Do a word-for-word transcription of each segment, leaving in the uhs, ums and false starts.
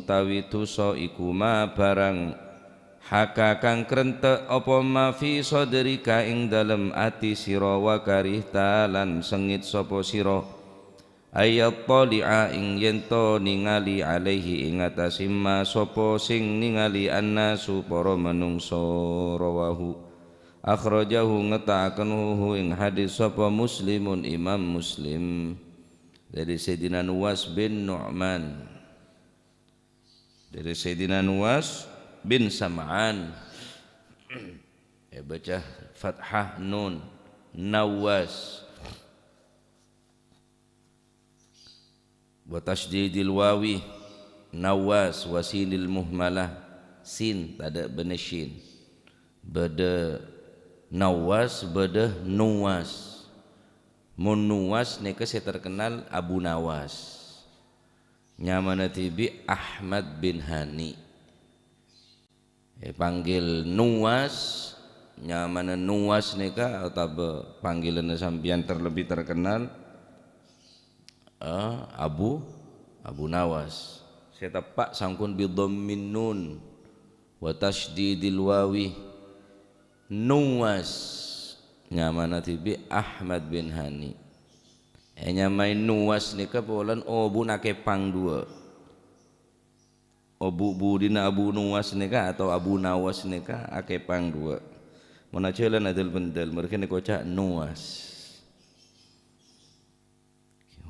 utawi dhusa iku ma barang haka kang krenta apa ma fi sadrika ing dalem ati sira wa karihta lan sengit sapa sira. Ayattali'a ing yen to ningali alaihi ing atase ma sapa sing ningali annasu para manungsa. Rawahu, akhrajahu, ngeta'aken hu ing hadis sapa Muslimun, Imam Muslim. Dari Sayyidina Nuwas bin Nu'man. Dari Sayyidina Nuwas bin Sam'an. Ya, baca fathah nun. Nawas. Wa tasydidil wawi. Nawas wa sinil muhmalah. Sin, tadha' bânnè syin. Bâdâ Nawas, bâdâ Nuwas. Mon Nuwas nèka sè terkenal Abu Nawas. Nyamana dhibi' Ahmad bin Hani. Èpanggil Nuwas, nyamana Nuwas nèka otabâ panggilanna sampèyan terlebih terkenal, eh, Abu, Abu Nawas. Sè teppa' sangkon bi dhammin nun wa tasydidil wawi. Nuwas, nyamana dhibi' Ahmad bin Hani. Ènyamaè Nuwas nèka polana obu'na kèpang duwâ'. Obu' budina Abu Nuwas nèka atau Abu Nawas nèka akèpang duwâ'. Mon ajhâlân adâl-bendâl, marghâ nèka oca' Nuwas.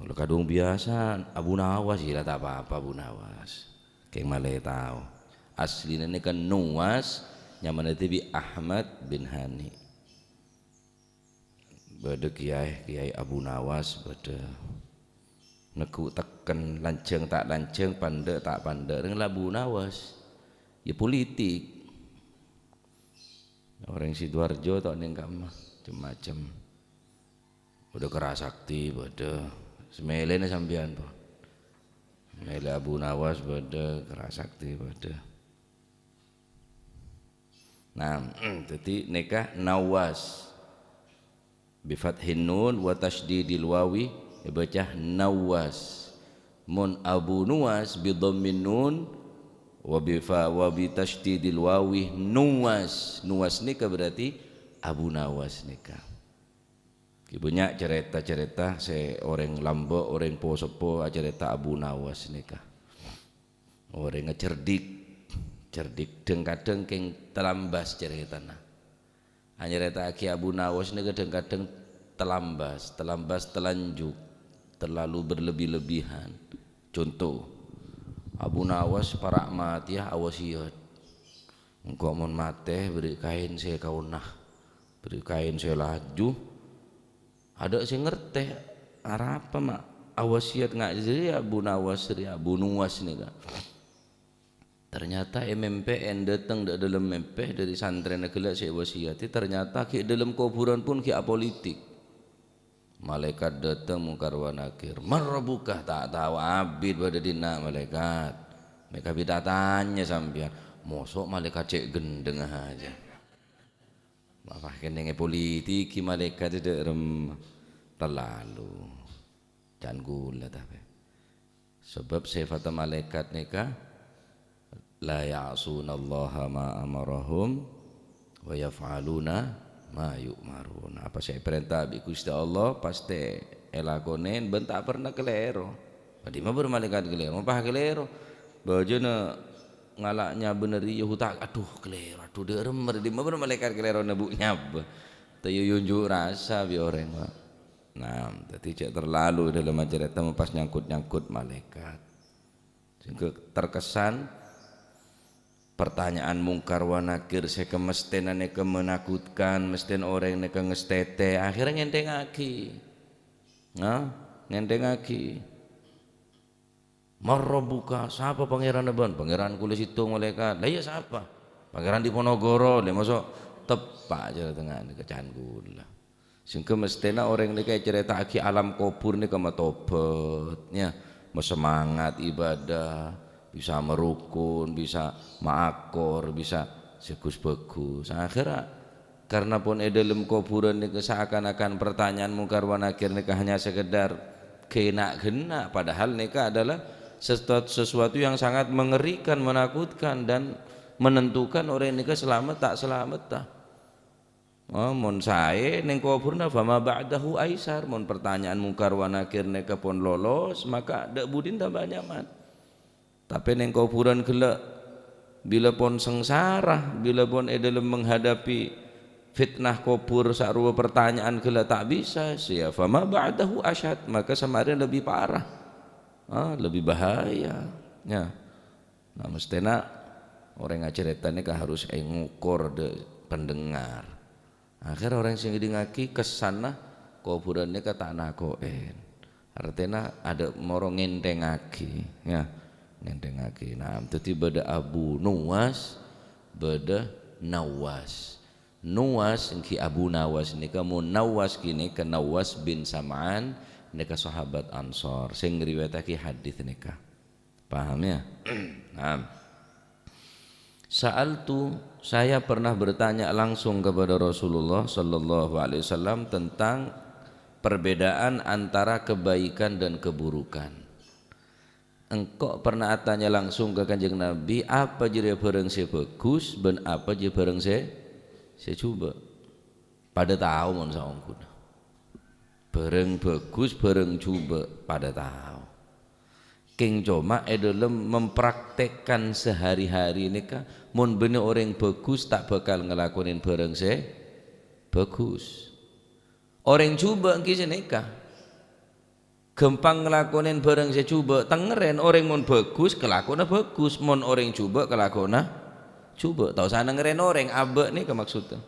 Ollè kadhung biyasa Abu Nawas, iyâ la ta' pa-apa Abu Nawas. Kèng malè tao. Aslina nèka Nuwas, nyamana dhibi' Ahmad bin Hani. Bâdâ kiyaè, Kiyaè Abu Nawas, bâdâ neggu' tekken, lanjhâng ta' lanjhâng, pandâ' ta' pandâ', rèng la Abu Nawas. Yâ politik. Orèng Sidoarjo ta' nèng kamma, cem-macem. Bâdâ Kerasakti, bâdâ. Sè mèlèna sampèyan, po. Mèlè Abu Nawas, bâdâ. Kerasakti, bâdâ. Nah, dhâddhi nèka Nawas. Bi fathin nun wa tasydidil wawi, èbâca Nawas. Mon Abu Nuwas bi dhammin nun wa bi fa-, wa bi tasydidil wawi, Nuwas. Nuwas nèka berarti Abu Nawas nèka. Ghi' bânnya' carèta-carèta sè orèng lambâ', orèng po-seppo acarèta Abu Nawas nèka. Orèngnga cerdik, cerdik dhâng-kadhâng kèng talambâs carètana. Anyarèta'aghi Abu Nawas nèka dhâng-kadhâng talambâs, talambâs talanjhuk, terlalu berlebih-lebihan. Conto, Abu Nawas para' matèya awasiyat. Engko' mon matè, bâri' kaèn sè kaona, bâri' kaèn sè laju. Adâ' sè ngartè arapa ma' awasiyat nga' jârèya Abu Nawas, jârèya Abu Nuwas nèka. Ternyata è mèmpè'èn, dâteng dâ' dâlem mèmpè dâri santrèna ghellâ' sè èwasiyatè, ternyata ghi' dâlem kobhurân pon ghi' apolitik. Malaèkat dâteng Mungkar wa Nakir, "Man rabbuka?" Ta' tao abit bâdâ dinna' malaèkat. Mè' kabit atanya sampèyan, moso' malaèkat cè' ghendhengnga ajâ. Apa kennengnge politiki malaèkat dâ' remma? Terlalu. Can ghulâ tapè. Sabâb sèfatta malaèkat nèka, "La ya'sunallaha ma amarahum wa yaf'aluna ma yu'marun." Apa sè èparènta bi' Ghustè Allah, pastè èlakonè bân ta' pernah kalèro. Bâdâ mabâr malaèkat kalèro, apa kalèro? Bâjâna ngala' nyabâ nèri Yahuda, adhu, kalèro, adhu, dâ' remma, dâ' mabâr malaèkat kalèrona bu nyabâ. Tèyo yunjuk rasa bi' orèng, Pak. Nah, dhâddhi cè' terlalu dâlem acarèta pas nyangkut-nyangkut malaèkat. Sehingga terkesan pertanyaan Mungkar wa Nakir sè kamestèna nèka menakutkan, mestèna orèng nèka ngastètè, akhirnya ngènthèngaghi. Nah, ngènthèngaghi. "Man rabbuka?" Sapa Pangèranna bân? "Pangèran kaulâ sèttong, malaèkat." "Lah iyâ sapa?" "Pangèran Diponegoro." Lha moso' teppa' cara tengah nèka can ghulâ. Sehingga mestèna orèng nèka ècarèta'aghi alam kobhur nèka matobât, ya, masemangat ibadah, bisa marokon, bisa maakor, bisa sè ghus-bhâghus. Akhèrra Karena pon è dâlem kobhurân nèka seakan-akan pertanyaan Mungkar wa Nakir nèka hanya sekedar ghâna'-ghâna', padahal nèka adalah Sesuatu, sesuatu yang sangat mengerikan, menakutkan, dan menentukan orèng nèka salamet ta' salametta. Oh, mon saè neng kobhurrâ, fama ba'dahu aisar. Mon pertanyaan Mungkar wa Nakir nèka pon lolos, maka dâ' budina tamba nyaman. Tapè neng kobhurân ghellâ', bilâ pon sangsara, bilâ pon è dâlem menghadapi fitnah kobhur, sarowa pertanyaan ghellâ' ta' bisa, sè ya fama ba'dahu asyad, maka samarèna lebbi parah. Ah, lebbi bahaya. Ya. Nah, mesthèna orèng acarèta nèka harus èngokor dâ' pendengar. Akhèr orèng sè ngèdingngaghi kessanna kobhurân nèka ta' nako'è. Artèna adâ' moro ngènthèngngaghi, ya. Ngènthèngngaghi. Nah, dhâddhi bâdâ Abu Nuwas, bâdâ Nawas. Nuwas èngghi Abu Nawas nèka, mon Nawas ghânèka Nawas bin Sam'an nèka sahabat Ansor sè ngriwayataghi hadits nèka. Paham ya? Nah. Sa'altu, saya pernah bertanya langsung kepada Rasulullah sallallahu alaihi wasallam tentang perbedaan antara kebaikan dan keburukan. Engko' pernah atanya langsung ka Kanjeng Nabi, apa jârèya bhârâng sè bhâghus bân apa jârèya bhârâng sè, sè jhubâ'. Padâ tao mon saongghuna. Bhârâng bhâghus, bhârâng jhubâ', padâ tao. Kèng coma è dâlem mempraktekkan sehari-hari nèka, mon bânnè orèng bhâghus ta' bhâkal ngalakonè bhârâng sè bhâghus. Orèng jhubâ' èngghi sanèka. Ghâmpang ngalakonè bhârâng sè jhubâ', tèngèrèn orèng mon bhâghus, kalakowanna bhâghus, mon orèng jhubâ', kalakowanna jhubâ'. Ta' osa nèngèrèn orèng, abâ' nèka maksodda.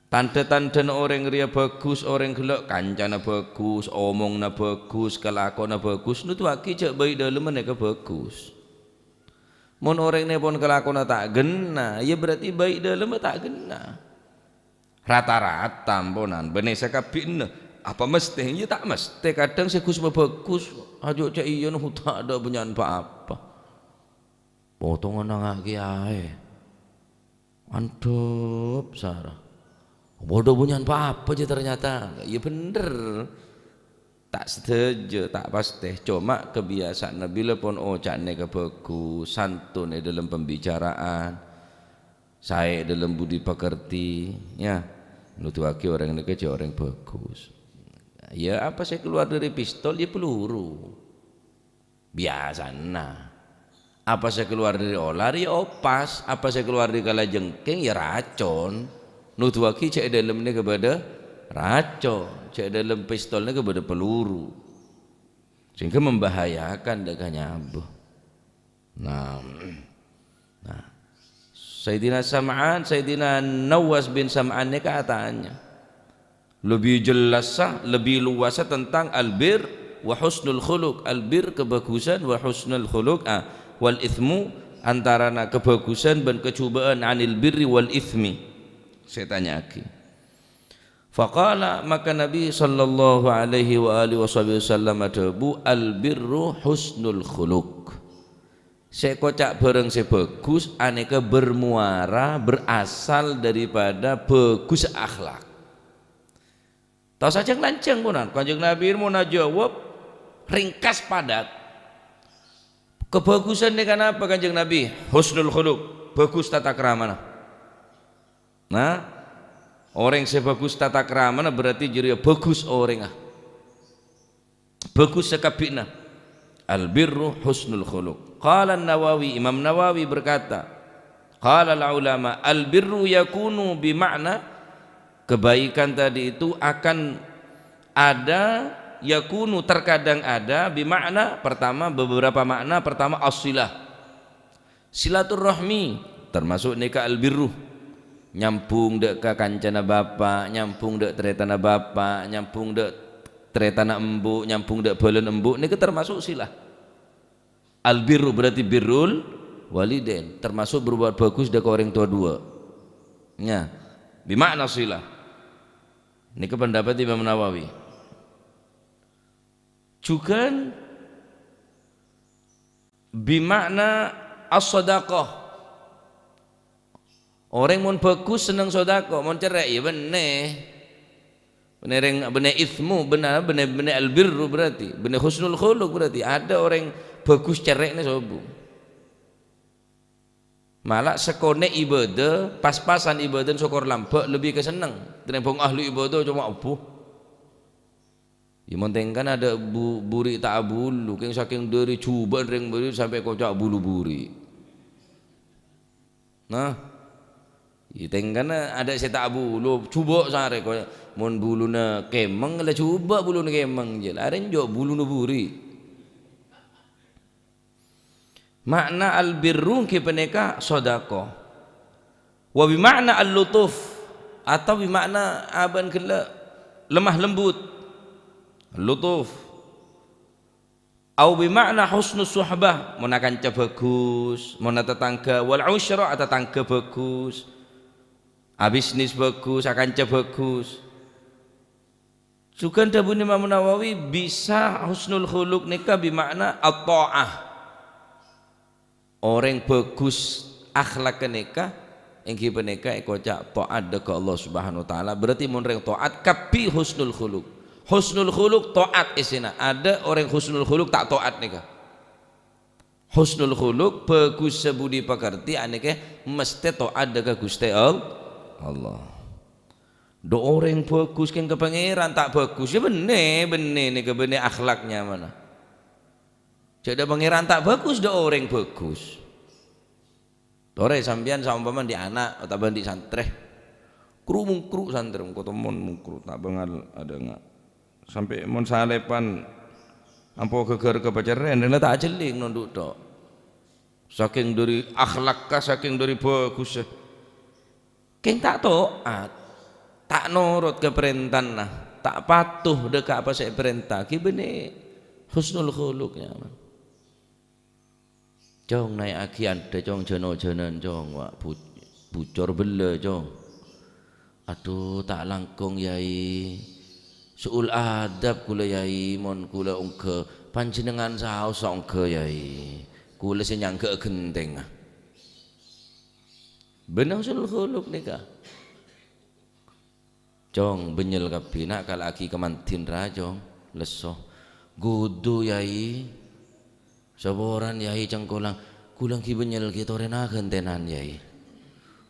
Tandhâ-tandhâna orèng rèya bhâghus, orèng ghellâ' kancana bhâghus, omonganna bhâghus, kalakowanna bhâghus, noduwaghi jhâ' bhâi dâlemma nèka bhâghus. Mon orèng nèpon kalakowanna ta' ghenna, ya berarti bhâi dâlemma ta' ghenna. Rata-rata amponan, bânnè sakabbhiyânna. Apa mesthè? Ya ta' mesthè, kadhâng sè ghus mabhâghus, ajhâ' ca'èyana, ta' adâ' bânnya'an pa-apa. Potongan nanga'aghi aè. Andhâp sara. Padâ bânnya'an pa-apa jâ ternyata. Ya bhender. Ta' sadhâjâ, ta' pastè. Coma kabiyasa'anna bilâ pon oca'na kabhâghus, santun è dâlem pembicaraan, saè è dâlem budi pekerti, ya. Noduwaghi orèng nèka jâ orèng bhâghus. Ya, apa sè kalowar dâri pistol, ya peluru. Biyasana. Apa sè kalowar dâri olar, ya opas. Apa sè kalowar dâri kalajengking, ya racon. Noduwaghi jâ è dâlem nèka bâdâ racon, jâ è dâlem pistol nèka bâdâ peluru. Sehingga membahayakan dâ' ka nyabâ. Nah, nah. Sayyidina Sam'an, Sayyidina Nawas bin Sam'an nèka atanya. Lebbi jellassa, lebbi luwassa tentang albir wa husnul khuluq. Albir, kabhâghusân, wa husnul khuluq, ah, wal itsmu, antarana kabhâghusân bân kajhubâ'ân, anil birri wal itsmi. Sè ètanya'aghi. Faqala, maka Nabi sallallahu alaihi wa alihi wasahbihi wasallam adhâbu, "Al birru husnul khuluq." Sè èkoca' bhârâng sè bhâghus anèka bermuara, berasal daripada bhâghus akhlak. Ta' osa jhâng-lanjhâng, ponan. Kanjeng Nabi mon ajâwâb ringkas padat. Kabhâghusân nèka napa, Kanjeng Nabi? Husnul khuluq, bhâghus tata kramana. Nah, orèng sè bhâghus tata kramana berarti jârèya bhâghus orèngnga. Bhâghus sakabbhiyânna. Al birru husnul khuluq. Qala An-Nawawi, Imam Nawawi berkata, qala al ulama, al birru yakunu bi ma'na, kebaikan tadi itu akan ada, yakunu, terkadang ada, bi ma'na, pertama, beberapa makna, pertama, as-silah. Silaturrahmi, termasuk nèka albirru. Nyambung dâ' ka kancana bapa', nyambung dâ' tarètanna bapa', nyambung dâ' tarètanna embu', nyambung dâ' bhâlâna embu', nèka termasuk silah. Albirru berarti birrul walidain, termasuk berbuat bagus dâ' ka orèng towa duwâ'. Nya, bi ma'na silah. Nèka pendapat Imam Nawawi. Jhughân bi ma'na as-shadaqah. Orèng mon bhâghus senneng sodako, mon cerrè' ya bânnè. Bânnè rèng, bânnè ismu, bânnè, bânnè, bânnè albirru berarti, bânnè husnul khuluq berarti. Ada orèng bhâghus cerrè'na sobung. Mala sakonè' ibadah, pas-pasan ibadah sokor lambâ' lebbi kasenneng. Tènèmbhâng ahli ibadah coma abu. Yâ, mon tèngkana ada bu-, buri' ta' abulu, kèng sakèng dhâri jhubâ'ân rèng buri' sampè' koca' bulu buri'. Nah, yâ, tèngkana ada sè ta' abulu, jhubâ' sarè koca'. Mon buluna kèmèng, la jhubâ' buluna kèmèng, jâ'. Arèya jhâ' buluna buri'. Ma'na albirru ènggi panèka sadaqah. Wa bi ma'na al-lutuf, atau bi ma'na abân ghellâ' lemah lembut. Lutuf. Au bi ma'na husnus suhbah, mon akanca bhâghus, mon atatangghâ, wal usyra, atatangghâ bhâghus, abisnis bhâghus, akanca bhâghus. Jhughân dhâbuna Imam Nawawi, bisa husnul khuluq nèka bi ma'na at-tha'ah. Orèng bhâghus akhlak nèka ènggi panèka èkoca' ta'at dâ' ka Allah Subhanahu wa Ta'ala. Berarti mon rèng ta'at kabbhi husnul khuluq. Husnul khuluq ta'at èssèna. Ada orèng husnul khuluq ta' ta'at nèka. Husnul khuluq, bhâghussa budi pakertè, anèka mestè ta'at dâ' ka Ghustè All-, Allah. Dâ' orèng bhâghus kèng ka Pangèran ta' bhâghus, yâ bânnè, bânnè nèka bânnè akhlak nyamana. Jhâ' dâ' Pangèran ta' bhâghus, dâ' orèng bhâghus. Torè sampèyan saompama andi' ana' otabâ andi' santrè. Kru-mongkru santrè, engko' temmon mongkru, ta' bângal adhângnga. Sampè' mon salèpan ampo ghâghâr ka pacerrèn, rèna ta' ajhelling nondhu' tok. Sakèng dhâri akhlakka, sakèng dhâri bhâghussa. Kèng ta' to'at, ta' norot ka parèntana, ta' patuh dâ' ka apa sè èparènta'aghi, bânnè husnul khuluq, ya. Cong, naè'aghi andhâ, Cong, jhân-ojhânan, Cong, wa' bu-, bucor bellâ, Cong. Adhu, ta' langkong, Yai. Su'ul adab kaulâ, Yai, mon kaulâ ongghâ. Panjhennengngan saos ongghâ, Yai. Kaulâ sè nyangghâ'â ghentèngnga. Bânnè husnul khuluq nèka. Cong, bânnyèl kabbhi, na', kala'aghi kamandhin, ra, Cong. Lesso. Ghudu, Yai. Saporana, Yai, cangkolang. Kaulâ ghi' bânnyèl ghi' torèna ghentènan, Yai.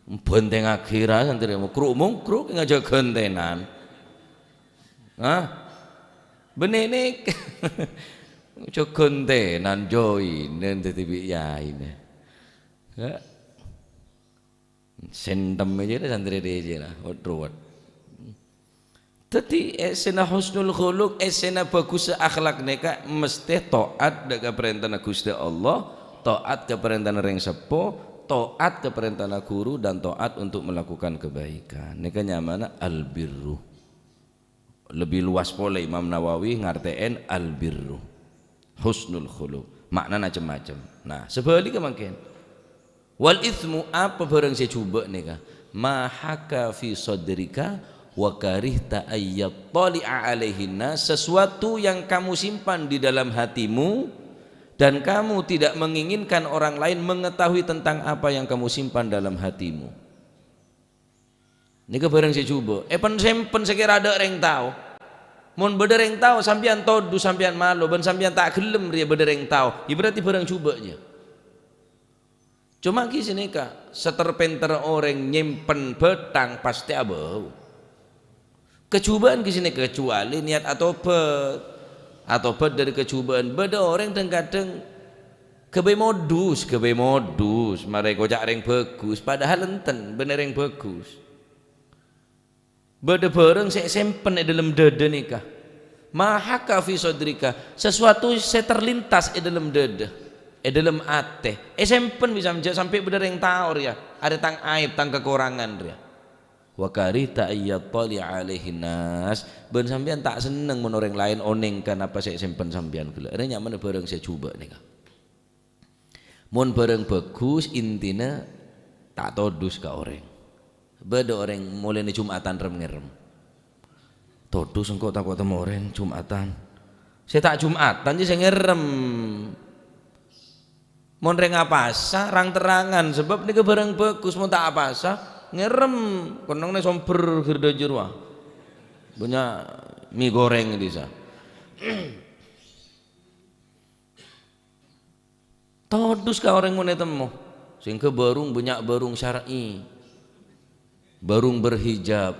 Bhântèngaghi, ra, santrè, mongkru-mongkru ngajhâk ghentènan. Hah? Bânnè nèka. Jhâ' ghentènan, joinè dhâddhi bi' yaina. Ya. Sèntem jâ' santrè dhâjâna, wet-ruwet. Dhâddhi, èssèna husnul khuluq, èssèna bhâghussa akhlak nèka mestè to'at dâ' ka parèntana Ghustè Allah, to'at ka parèntana rèng seppo, to'at ka parèntana ghuru, dan to'at untuk melakukan kebaikan. Nèka nyamana albirru. Lebbi lowas polè Imam Nawawi ngartè'èn albirru, husnul khuluq. Ma'nana cem-macem. Nah, sabhâligghâ mangkèn. Wal itsmu, apa bhârâng sè jhubâ' nèka? Ma haka fi sadrika wa karihta ayyattali'a alaihin nas, sesuatu yang kamu simpan di dalam hatimu dan kamu tidak menginginkan orang lain mengetahui tentang apa yang kamu simpan dalam hatimu. Nèka bhârâng sè jhubâ'. Èpen-sèmpen sakèra adâ' rèng tao. Mon bâdâ rèng tao, sampèyan todus, sampèyan malo, bân sampèyan ta' ghellem rèya bâdâ rèng tao, yâ berarti bhârâng jhubâ' jâ. Coma ghi' sanèka, sater-pènterra orèng nyèmpen bhâthang pastè abâu. Kajhubâ'ân ghi' sanèka, kecuali niat atobhât. Atobhât dâri kajhubâ'ân. Bâdâ orèng dhâng-kadhâng ghâbây modus, ghâbây modus, marè koca' rèng bhâghus, padahal enten bânnè rèng bhâghus. Bâdâ bhârâng sè èsèmpen è dâlem dâdâ nèka. Ma haka fi sadrika, sesuatu sè terlintas è dâlem dâdâ, è dâlem atè. Èsèmpen bisa jâ' sampè' bâdâ rèng tao rèya, arè tang aèb, tang kakorangan rèya. Wa karihta ayyattali'a alaihin nas, bân sampèyan ta' senneng mon orèng laèn onèng ka napa sè èsèmpen sampèyan ghellâ'. Rè nyamana bhârâng sè jhubâ' nèka. Mon bhârâng bhâghus, intina ta' todus ka orèng. Bâdâ orèng molèna Jum'atan rem-ngerrem. "Todus engko' tako' temmo orèng Jum'atan." Sè ta' Jum'atan jâ sè ngerrem. Mon rèng apasa, rang-terrangan, sabâb nèka bhârâng bhâghus, mon ta' apasa, ngerrem, kennengnga sombher ghir dâjâ rowa. Bânnya' mi gorèng è dhisa. Todus ka orèng mon ètemmo. Sèngghâ bârung bânnya' bârung syar'i. Bârung berhijab.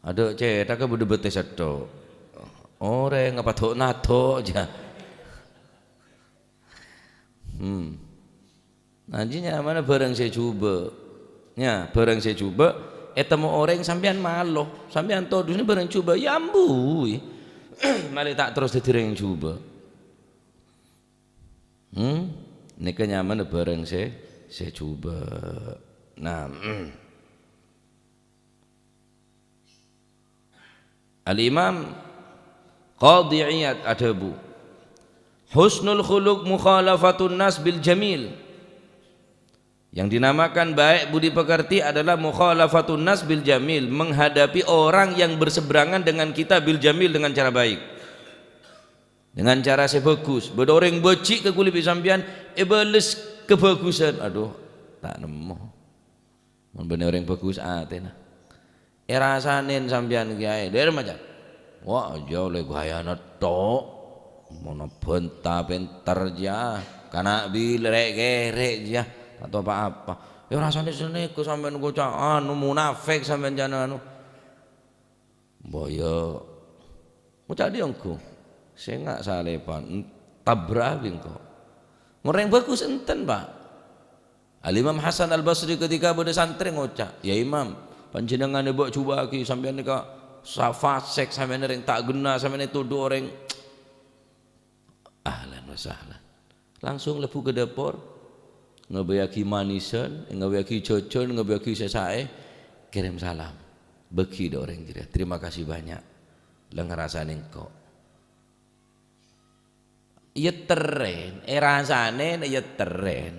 Adâ' cèthagghâ bâdâ bâtes sèttong. Orèng apa do' nado' jâ. Hmm. Nah, jiyâ nyamana bârâng sè jhubâ'. Nya, bârâng sè jhubâ', ètemmo orèng sampèyan malo. Sampèyan todusna bârâng jhubâ', ya ambu, wi. Malè ta' terros dhâddhi orèng jhubâ'. Hmm? Nèka nyamana bârâng sè, sè jhubâ'. Nah, Al-Imam Qadhi Iyad adhâbu, "Husnul khuluq mukhalafatun nas bil jamil." Yang dinamakan baik budi pekerti adalah mukhalafatun nas bil jamil, menghadapi orang yang berseberangan dengan kita bil jamil, dengan cara baik. Dengan cara sè bhâghus. Bâdâ orèng bâji' ka kulâ bi' sampèyan, èbâles kabhâghusân. Adhu, ta' nemmo. Mon bânnè orèng bhâghus atèna. Èrasanè sampèyan kèyaè, dhârem macan. Wah, jhâ' ollè ghâjâna tok. Mon bânta pènter jiyâ. Kana' bilâ rè'-kèrè' jiyâ. Ta' tao pa-apa. Èrasanè sanèka sampèyan ngoca' anu munafik sampèyan jiyâ anu. Mbok ya ngoca' dhi' ongghu. Sènga' salèpan, en-, tabra'a bi' engko'. Mon orèng bhâghus enten, Pak. Al-Imam Hasan Al-Basri ketika bâdâ santrè ngoca', "Ya Imam, panjhennengngan èbâ' jhubâ'âghi sampèyan nèka sa-, fasèk, sampèyan orèng ta' ghenna, sampèyan ètodhu orèng." Ahlan wa sahlan. Langsung lebbhu ka dâpor, ngabâyâghi manisan, ngabâyâghi jhâjhân, ngabâyâghi sè saè, kèrèm salam. Bâgi dâ' orèng jârèya. "Terima kasih banyak. La ngarasanè engko'." Èyètterrèn, èrasanè èyètterrèn.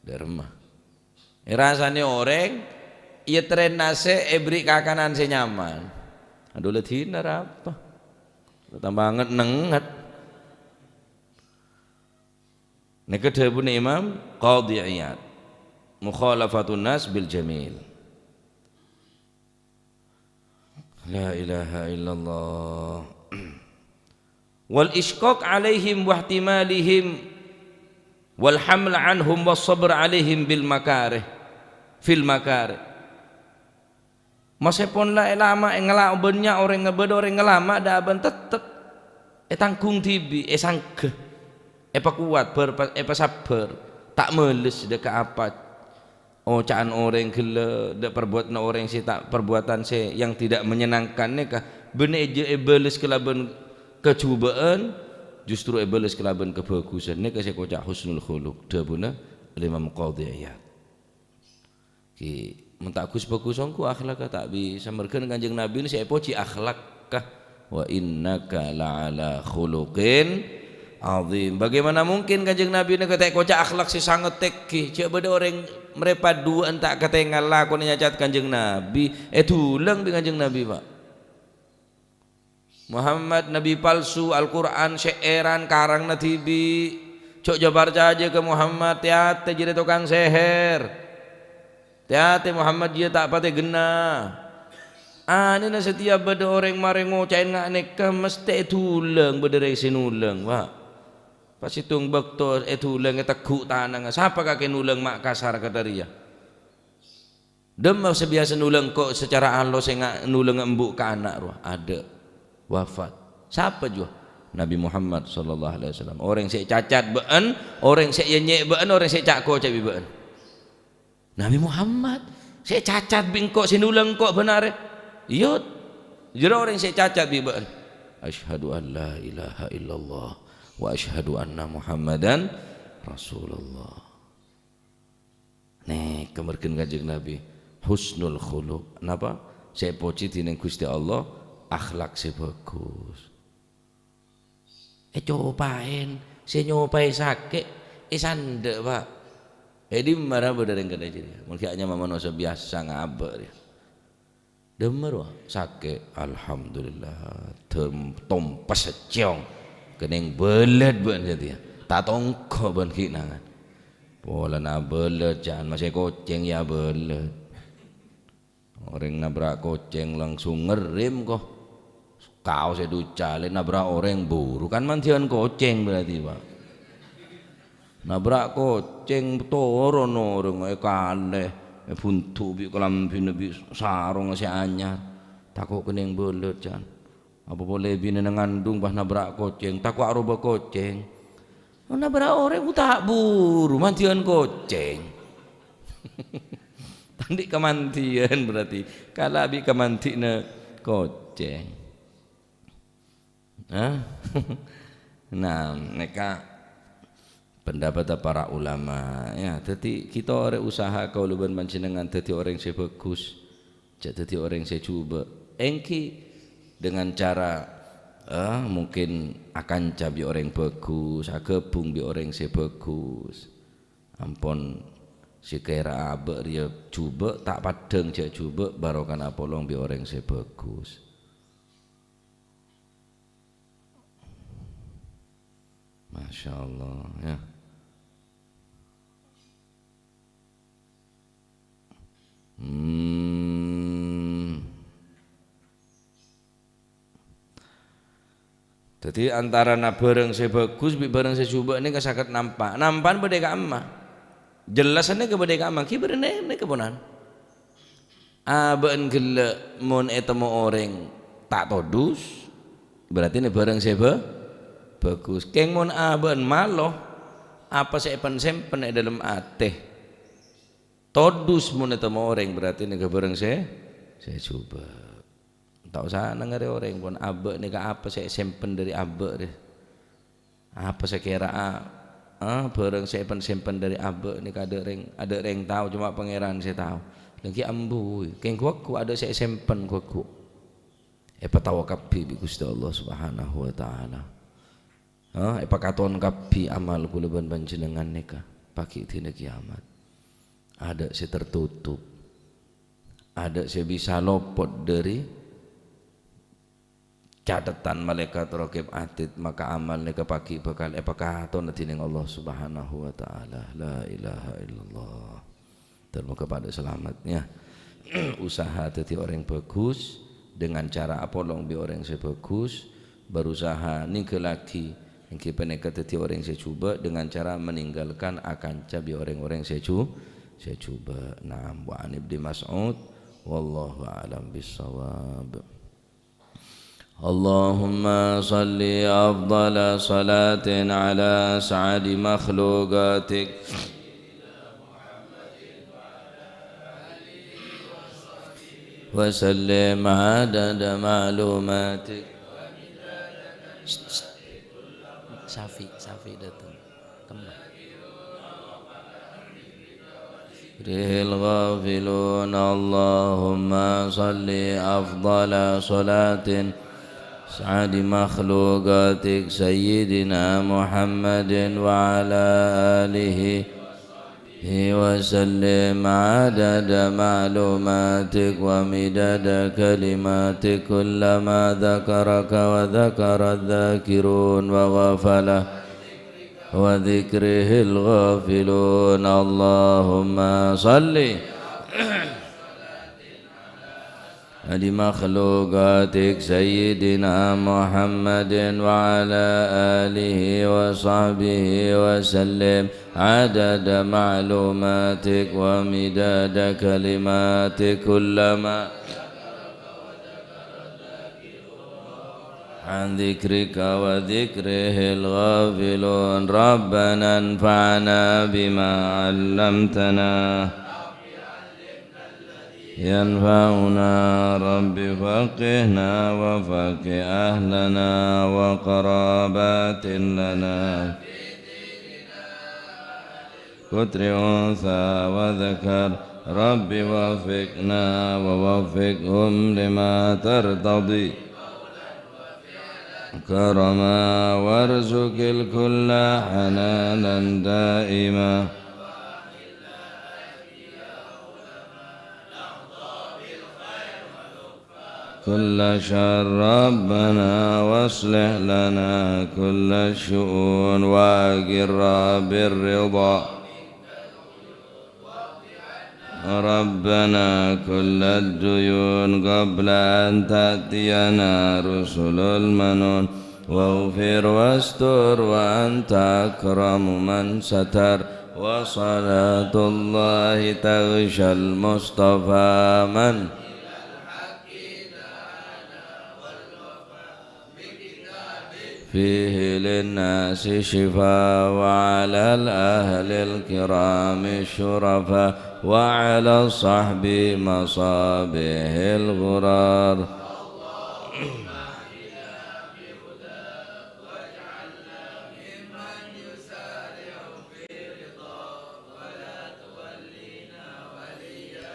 Dâremma. Èrasanè orèng, èyètterrèn nasè', èberri' kakanan sè nyaman. Adhu, la dhina arapa? Tamba anget-nengnget. Nèka dhâbuna Imam Qadhi Iyad, "Mukhalafatun nas bil jamil." La ilaha illallah. "Wal isyraq alaihim wahtimalihim wal haml anhum was sabr alaihim bil makarih, fil makarih." Maskèpon la èlama, èngala' bânnya' orèng, bâdâ orèng ngalama, dâ' abân tettep ètangghung dhibi', èsangghâ, èpakowat, bâr-, èpasabbhâr, ta' males dâ' ka apa oca'an orèng ghellâ', dâ' parbuwâtanna orèng sè ta', parbuwâtan sè yang tidak menyenangkan nèka, bânnè jhâ' èbâles kalabân kajhubâ'ân, justru èbâles kalabân kabhâghusân. Nèka sè èkoca' husnul khuluq, dhâbuna Al-Imam Qadhi Iyad. Ghi, mon ta' ghus-bhâghus ongghu akhlakka ta' bisa. Merghâna Kanjeng Nabi sè èpojhi akhlakka. "Wa innaka la'ala khuluqin azim." Bagaimana mungkin Kanjeng Nabi nèka ta' èkoca' akhlak sè sanget tèngghi? Jhâ' bâdâ orèng marèpa' duwâ'ân ta' katèngal lakonè nyacat Kanjeng Nabi. Èdulâng bi' Kanjeng Nabi, Pak. Muhammad nabi palsu, Al-Qur'an sè'èran, karangnga dhibi'. Jhâ', jhâ' parcajâ ka Muhammad, tè-atè jârèya tokang sèhèr. Tè-atè Muhammad jiyâ ta' patè ghenna. Anèna satèya bâdâ orèng marè ngoca'è nga' nèka, mestè èdulâng bâdâ rèng sè nulâng, Pak. Pas sèttong bâkto èdulâng ètegghu' tanangnga, sapa kakè nulâng ma' kasar kadhâriyâ? Dâmma sè biyasa nulâng engko' sacara alos, sè nga-, nulâng embu' ka ana' rowa, adâ', wafat. Sapa jiyâ? Nabi Muhammad sallallahu alaihi wasallam. Orèng sè cacat bâ'ân, orèng sè ènyè' bâ'ân, orèng sè ca'-koca' bi' bâ'ân. Nabi Muhammad sè cacat bi' engko', sè nulâng engko' bân arè. Iyâ, jârèya orèng sè cacat bi' bâ'ân. Asyhadu an la ilaha illallah wa asyhadu anna Muhammadan Rasulullah. Nèka marghâna Kanjeng Nabi, husnul khuluq. Napa? Sè èpojhi dhinèng Ghustè Allah, akhlak sè bhâghus. Ècopaèn, sè nyopaè sakè', èsandhâ', Pak. È dimma ra bâdâ rèng kadhâ' jârèya? Mon ghi' anyama manossa biyasa ngabâ' rèya. Dâmma rowa sakè', alhamdulillah, dâm-, tompes sècèyong. Kennèng bâlât bâ'ân satèya. Ta' tongko' bâ'ân ghi' nangan. Polana abâlât, jhân masè kocèng ya abâlât. Orèng nabrak kocèng langsung ngerrem, ko. Kaos è ducale nabrak orèng buru, kan mandiyân kocèng berarti, Pak. Nabrak kocèng, toron orèng èkalè, èbundu' bi' kalambhina bi' sarongnga sè anyar. Tako' kennèng bâlât, can. Apa polè binèna ngandung pas nabrak kocèng, tako' aroba kocèng. Nabrak orèng, ta' buru, mandiyân kocèng. Tadâ' kamandiyân berarti, kala bi' kamandiyanna kocèng. Hah? Nah, nèka pendapat para ulama, ya. Dhâddhi, kita arè usaha kaulâ bân panjhennengngan dhâddhi orèng sè bhâghus, jhâ' dhâddhi orèng sè jhubâ'. Èngghi dengan cara, eh, mungkin akanca bi' orèng bhâghus, aghâbung bi' orèng sè bhâghus. Ampon sè kèra abâ' rèya jhubâ', ta' paddhâng jhâ' jhubâ', barokana apolong bi' orèng sè bhâghus. Masya Allah, ya. Hmm. Dhâddhi, antarana bhârâng sè bhâghus bi' bhârâng sè jhubâ' nèka sakèt nampa'. Nampa'an bâdâ è ka'emma. Jellasan nèka bâdâ è ka'emma. Ghi' bârâ nè-, nèka ponan. Abâ'na ghellâ' mon ètemmo orèng ta' todus, berarti nè bhârâng sè bhâ-, bhâghus. Kèng mon abâ'na malo, apa sè èpèn-sèmpèn è dhâlem atè. Todus mon ètemmo orèng, berarti nèka bhârâng sè, sè jhubâ'. Ta' osa nangèrè orèng pon abâ' nèka apa sè èsèmpèn dâri abâ' rè. Apa sè kèra'a, ah, bhârâng sè èpèn-sèmpèn dâri abâ' nèka adâ' rèng, adâ' rèng tao, coma Pangèran sè tao. Lèngghi ambu, kèng ghuwâ-ghuwâ adâ' sè èsèmpèn ghuwâ-ghuwâ. Èpataowa kabbhi bi' Ghustè Allah Subhanahu wa Ta'ala. Ah, èpakaton kabbhi amal kaulâ bân panjhennengngan nèka, paghi' dina kiamat. Adâ' sè tertutup. Adâ' sè bisa lopot dâri catetan malaèkat Raqib Atid, maka amal nèka paghi' bhâkal èpakatona dhinèng Allah Subhanahu wa Ta'ala. La ilaha illallah. Dan moga padâ salamet, ya. Usaha dhâddhi orèng bhâghus dengan cara apolong bi' orèng sè bhâghus, berusaha ningghâllaghi èngghi panèka dhâddhi orèng sè jhubâ' dengan cara meninggalkan akanca bi' orèng-orèng sè jhu-, sè jhubâ'. Naam, wa an Ibni Mas'ud, wallahu a'lam bissawab. Allahumma shalli afdhala shalatin ala as'adi makhluqatik. Wa sallim adada ma'lumatik. Safi, Safi datang. Kembang. Rihil ghafilun. Allahumma shalli afdhala shalatin as'adi makhluqatik Sayyidina Muhammadin wa ala alihi وسلم عدد معلوماتك ومداد كلماتك كلما ذكرك وذكر الذاكرون وغفل عن ذكره الغافلون. اللهم صل على مخلوقاتك سيدنا محمد وعلى آله وصحبه وسلم عدد معلوماتك ومداد كلماتك كلما عن ذكرك وذكره الغافلون. ربنا انفعنا بما علمتنا ينفعنا. رب فقهنا وفقه أهلنا وقرابات لنا كتر أنثى وذكر. رب وفقنا ووفقهم لما ترتضي كرما وارزق الكل حنانا دائما كل شر ربنا واصلح لنا كل الشؤون وأقر بالرضا ربنا كل الديون قبل أن تأتينا رسل المنون، واغفر واستر وأنت أكرم من ستر، وصلاة الله تغشى المصطفى من فيه للناس شفاء، وعلى الأهل الكرام الشرفاء، وعلى الصحب مصابيح الغرار.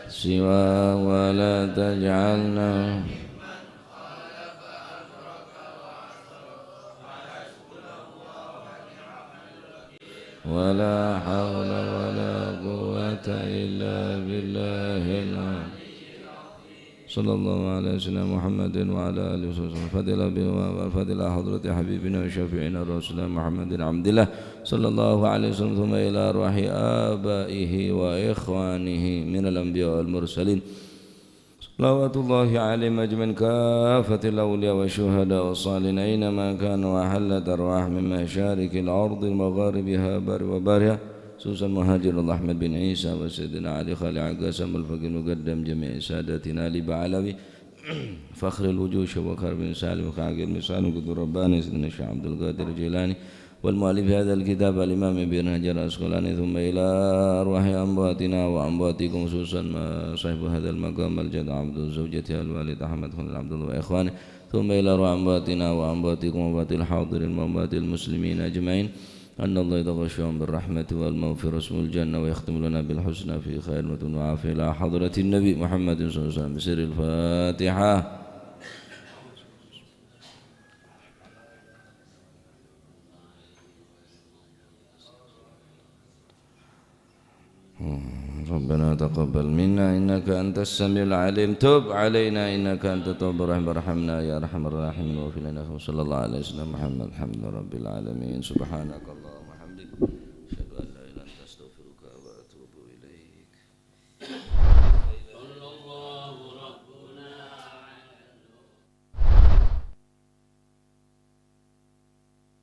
سواه ولا تجعلنا ولا حول ولا قوة إلا بالله العلي. صلى الله على سيدنا محمد وعلى آله وصحبه. الفاتحة بما-، الفاتحة إلى حضرة حبيبنا وشفيعنا رسول الله محمد عبد الله صلى الله عليه وسلم، ثم إلى أرواح آبائه وإخوانه من الأنبياء والمرسلين. صلوات الله عليهم أجمعين، كافة الأولياء والشهداء والصالحين، أينما كانوا وحلت أرواحهم من مشارق الأرض ومغاربها بر وبحرها، خصوصا مهاجر الله أحمد بن عيسى وسيدنا علي خليل عكاظ والفقيه المقدم جميع ساداتنا آل بعلوي، فخر الوجود شيخ بكر بن سالم وخاكر بن سالم قطب رباني سيدنا الشيخ عبد القادر الجيلاني، والمؤلف هذا الكتاب الإمام ابن حجر العسقلاني، ثم إلى أرواح أمواتنا وأمواتكم، خصوصا ما صاحب هذا المقام الجد عبد الزوجة الوالد أحمد خليل عبد الله وإخوانه، ثم إلى أرواح أمواتنا وأمواتكم وأموات الحاضرين وأموات المسلمين أجمعين، أن الله يتغشاهم بالرحمة والمغفرة والجنة، ويختم لنا بالحسنى في خير وعافية إلى حضرة النبي محمد صلى الله عليه وسلم بسر الفاتحة. ربنا تقبل منا إنك أنت السميع العليم، تب علينا إنك أنت التواب الرحيم، ارحمنا يا أرحم الراحمين، واغفر لنا. وصلى الله على سيدنا محمد، الحمد لله رب العالمين. سبحانك اللهم وبحمدك.